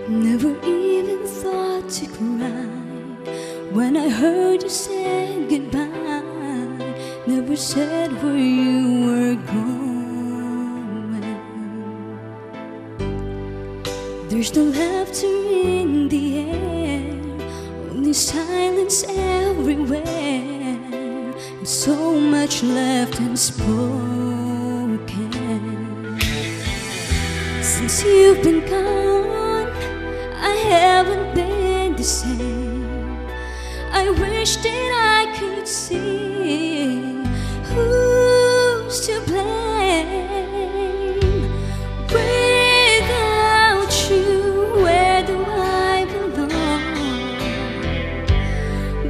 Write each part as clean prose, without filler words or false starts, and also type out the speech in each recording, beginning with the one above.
Never even thought to cry when I heard you say goodbye. Never said where you were going. There's no laughter in the air, only silence everywhere, and so much left unspoken. Since you've been gone, I haven't been the same. I wish that I could see who's to blame. Without you, where do I belong?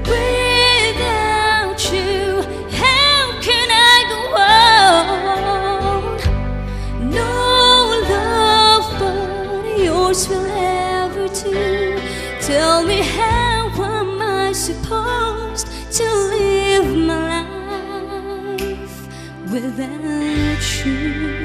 Without you, how can I go on? No love but yours will ever do. Tell me, how am I supposed to live my life without you?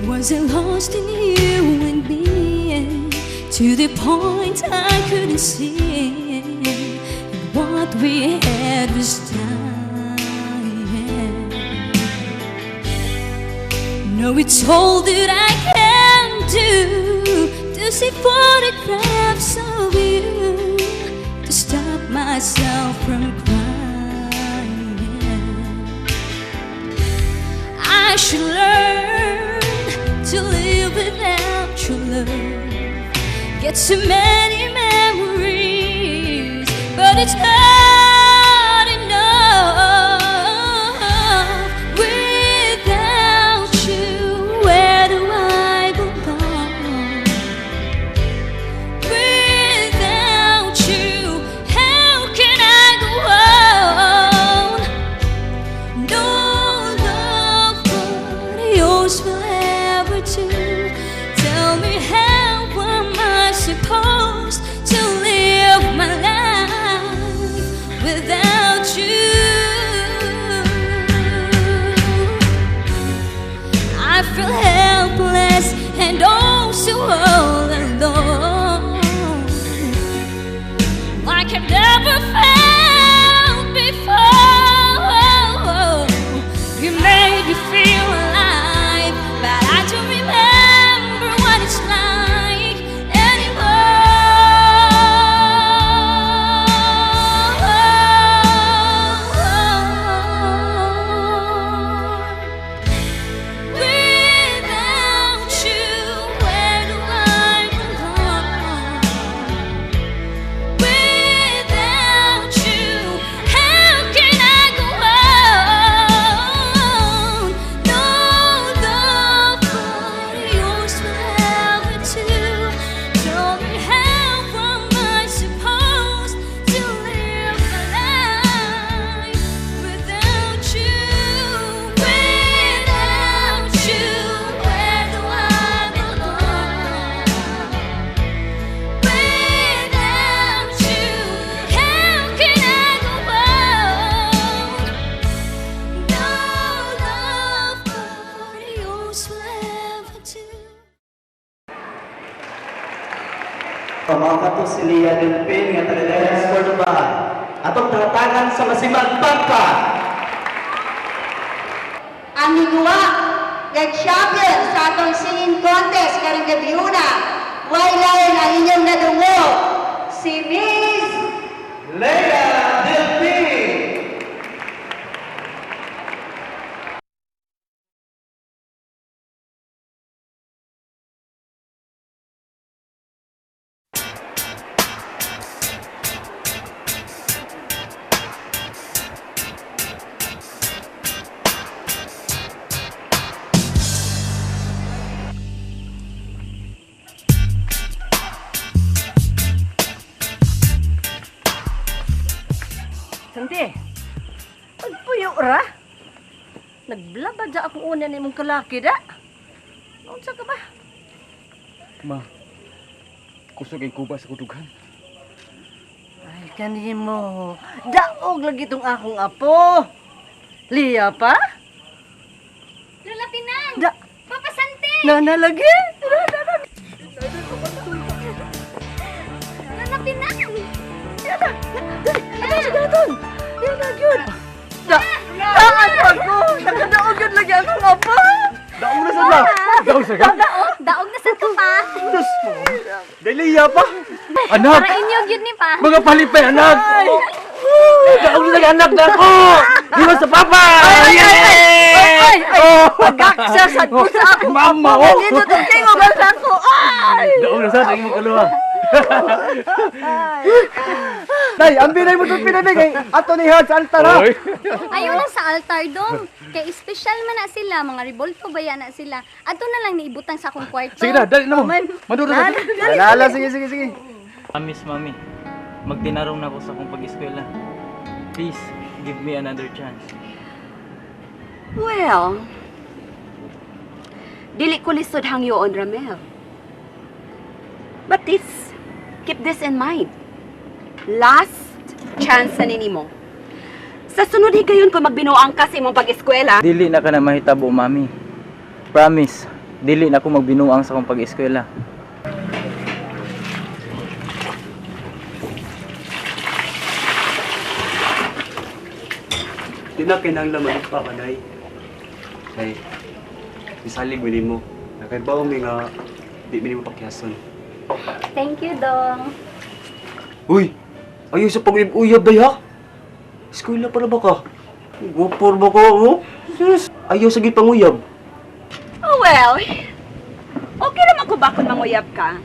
Was I lost in you and me to the point I couldn't see what we had was dying? No, it's all that I can do to see photographs of you, to stop myself from crying. I should learn to live without your love. Get so many memories, but it's not enough. Without you, where do I belong? Without you, how can I go on? No love but yours will ever do. Tell me, how am I supposed to live my life without you? I feel helpless and oh so all alone, like I've never felt before. You made me feel alive, but I don't remember what it's like anymore. Without you, where do I belong? Without you, how can I go on? No love but yours will ever do. Tell me, how am I supposed to live my life without you? Without you, where do I belong? Without you, how can I go on? No love but yours will ever do. Mao kato si Leah Delpin nga taga Leas Cordoba. Atong tatagan sa Masibag Pampa. Ang higuwa kag champion sa atong singing contest karong gabiuna. Way lain ang inyong nadungog, si Miss Leah Delpin. Santi, pagpuyo ra. Nagblabad sa akong una ni mong kalaki da. Unsa ka ba? Ma, kusog ang kuba sa kudugan. Ay, kanimo. Daog lagi tong akong apo. Liya pa? Pinang! Da. Papa Sante! Nana lagi. Nana Pinang! Ano sa gaton? Yan gyud. Da. Daan pa ko. Nakadaog gyud lagi akong apa. Daog na sad la. Daog sa ka. Daog na sad ka pa! Diyos mo. Daliya pa. Anak, Para inyo gyud ni pa! mga palipay anak. Daog na sa anak na ako. Di ba sa papa? Ay, ay, ay. Ay, ay, ay. Oh. Pagaksa sad ko sa ako. Mama, oh. Dito to kay mo sa ako. Ay. Daog na sad ang imong kaluha. Day, ang binay mo itong pinamigay. Ato ni Hans altar ha. Oy. Ayaw lang sa altar dong. Kay espesyal man na sila, mga ribolto baya na sila. Ato na lang niibutang sa akong kwarto. Sige na, dali na mo. Maduro na. Alala, sige, sige, sige. Promise, mami. Magtinarong na ako sa akong pag-eskwela. Please, give me another chance. Well, dili ko lisod hangyoon, Ramel. But this, keep this in mind. Last chance na nimo. Sa sunod higayon kung magbinuang ka sa imong pag-eskwela, Dili na ka na mahitabo, mami. Promise, dili na ako magbinuang sa akong pag-eskwela. Di na kinahanglan manugpa ka, day. Day, misalig mi nimo. Nakaibaw mi nga di mi nimo pakihason. Thank you, dong. Uy! Ayaw sa pag-uyab, day ha? Eskwela pa na ba ka? Gupor ba ka, oh? Sus! Ayaw sa gipanguyab. Oh, well, okay naman ko ba kung manguyab ka?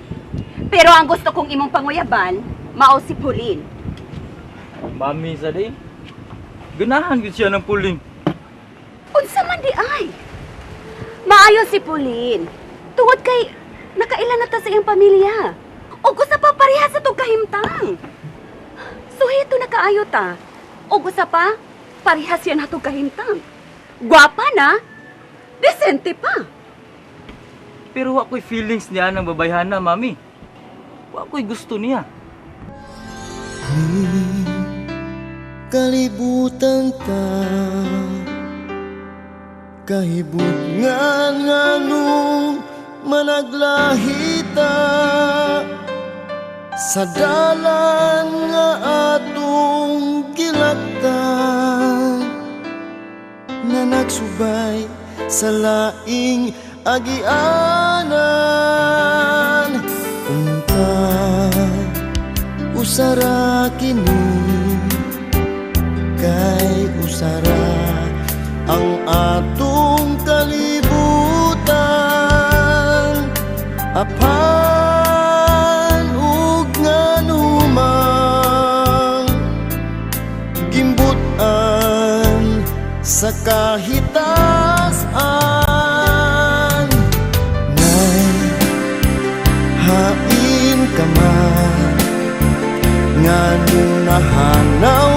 Pero ang gusto kong imong panguyaban, mao si Pauline. Mami, sa day. Ganahan gyud siya ng puling. Unsa man di ay? Maayo si Pauline. Tungod kay nakailan na ta sa iyang pamilya. Ug usa pa pareha sa tong kahimtang. Suhito na kaayo ta. Ug usa pa parehas siya natong kahimtang. Gwapa na, desente pa. Pero wa ko'y feelings niya ng babayhana, mami. Wa ko'y gusto niya. Kalibutan ta kahibutngan nganong managlahita sa dalan nga atong gilaktan nga nagsubay sa laing agianan. Unta usara kini kay usara ang atong kalibutan, apan ug nganumang gimbutan sa kahitasan. Nay, hain ka man nganong nahanaw.